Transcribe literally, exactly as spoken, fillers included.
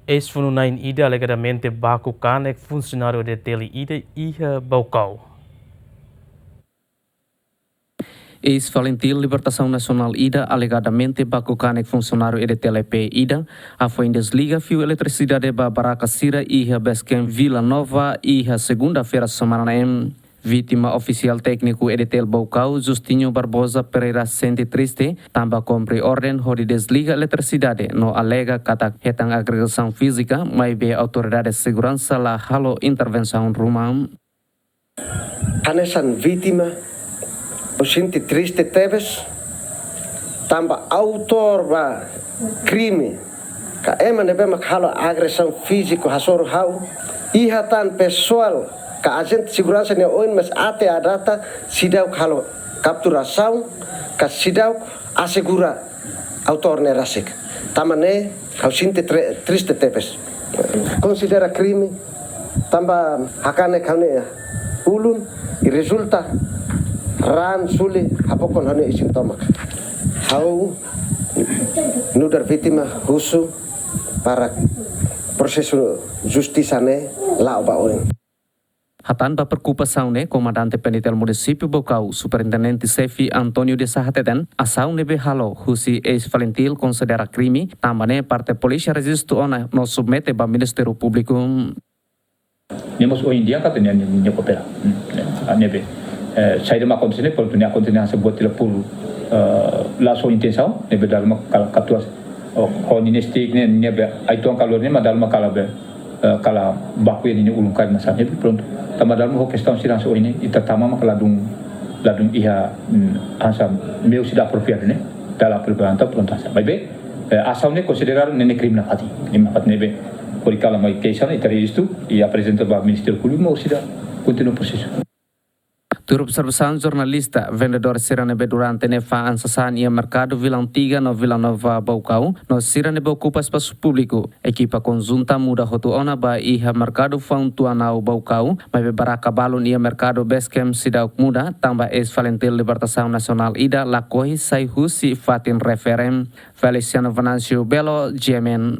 Eis-funu-na'in ida alegadamente baku kanek funsionáriu E D T L ida iha Baucau. Eis-FALINTIL Libertasaun Nasionál ida alegadamente baku kanek funsionáriu E D T L P ida hafoin desliga fiu eletrisidade ba barraka sira iha Basecamp Vila Nova iha segunda-feira semana ne'e. Vítima ofisiál tékniku E D T L Baucau, Justinho Barbosa Pereira, sente triste tanba kumpre orden hodi desliga eletrisidade no alega katak hetan agresaun fízika, maibé autoridade seguransa la halo intervensaun ruma. Hanesan vítima, ha'u sente triste tebes tanba autór ba krime ka ema ne'ebé mak halo agresaun fíziku hasoru ha'u, iha tan pesoál ka ajente seguransa nia oin, mas até à data seidauk halo kapturasaun ka seidauk asegura autór ne'e rasik. Tanba ne'e ha'u sente tre-, triste tebes. Konsidera krime tanba hakanek ha'u-nia ulun i rezulta raan suli habokon ha'u-nia isin tomak. Ha'u nu'udar vítima husu para prosesu justisa ne'e la'o ba oin. Hatán ba preokupasaun ne'e, Komandante P N T L Munisípiu Baucau, Superintendente Xefe António de Sá hateten, asaun ne'ebé halo husi eis-FALINTIL konsidera krime, tanba ne'e parte polísia rejistu ona no submete ba Ministériu Públiku. Ne'e mós ohin di'ak katak nia, nia, nia koopera. Hmm, ne'e, ah, ne'ebé, eh, saida mak akontese ne'e, prontu, nia akontese ne'e hanesan buat ida puru, eh, la só intensaun, ne'ebé dala ruma kala katuas, oh, ho ninia stick ne'e, ne'ebé ai-tuan kalor ne'e, mas dala ruma kala be, eh, kala baku iha ninia ulun karik hanesan ne'e, prontu. Tanba dala ruma ho kestaun sira hanesan ohin ne'e, ita tama mak ladún, ladún iha, hmm, hanesan meius ida apropriadu ne'e, dala apropriadu, prontu hanesan. Maibé, eh, asaun ne'e konsidera ne'e, ne'e krime nafatin, krime nafatin ne'ebé. Hori kala mai keixa ne'e, ita rejistu i aprezenta ba Ministériu Públiku, mak sira kontinua prosesu. Tuir observasaun jornalista, vendedór sira ne'ebé durante ne'e fa'an sasán iha merkadu Vila Antiga no Vila Nova Baucau, no sira ne'ebé okupa espasu públiku, ekipa konjunta muda hotu ona ba iha merkadu Faun Tuanau Baucau, maibé barraka balun iha merkadu Basecamp seidauk muda, tanba eis-FALINTIL Libertasaun Nasionál ida lakohi sai husi fatin refere. Feliciano Venâncio Belo, G M N,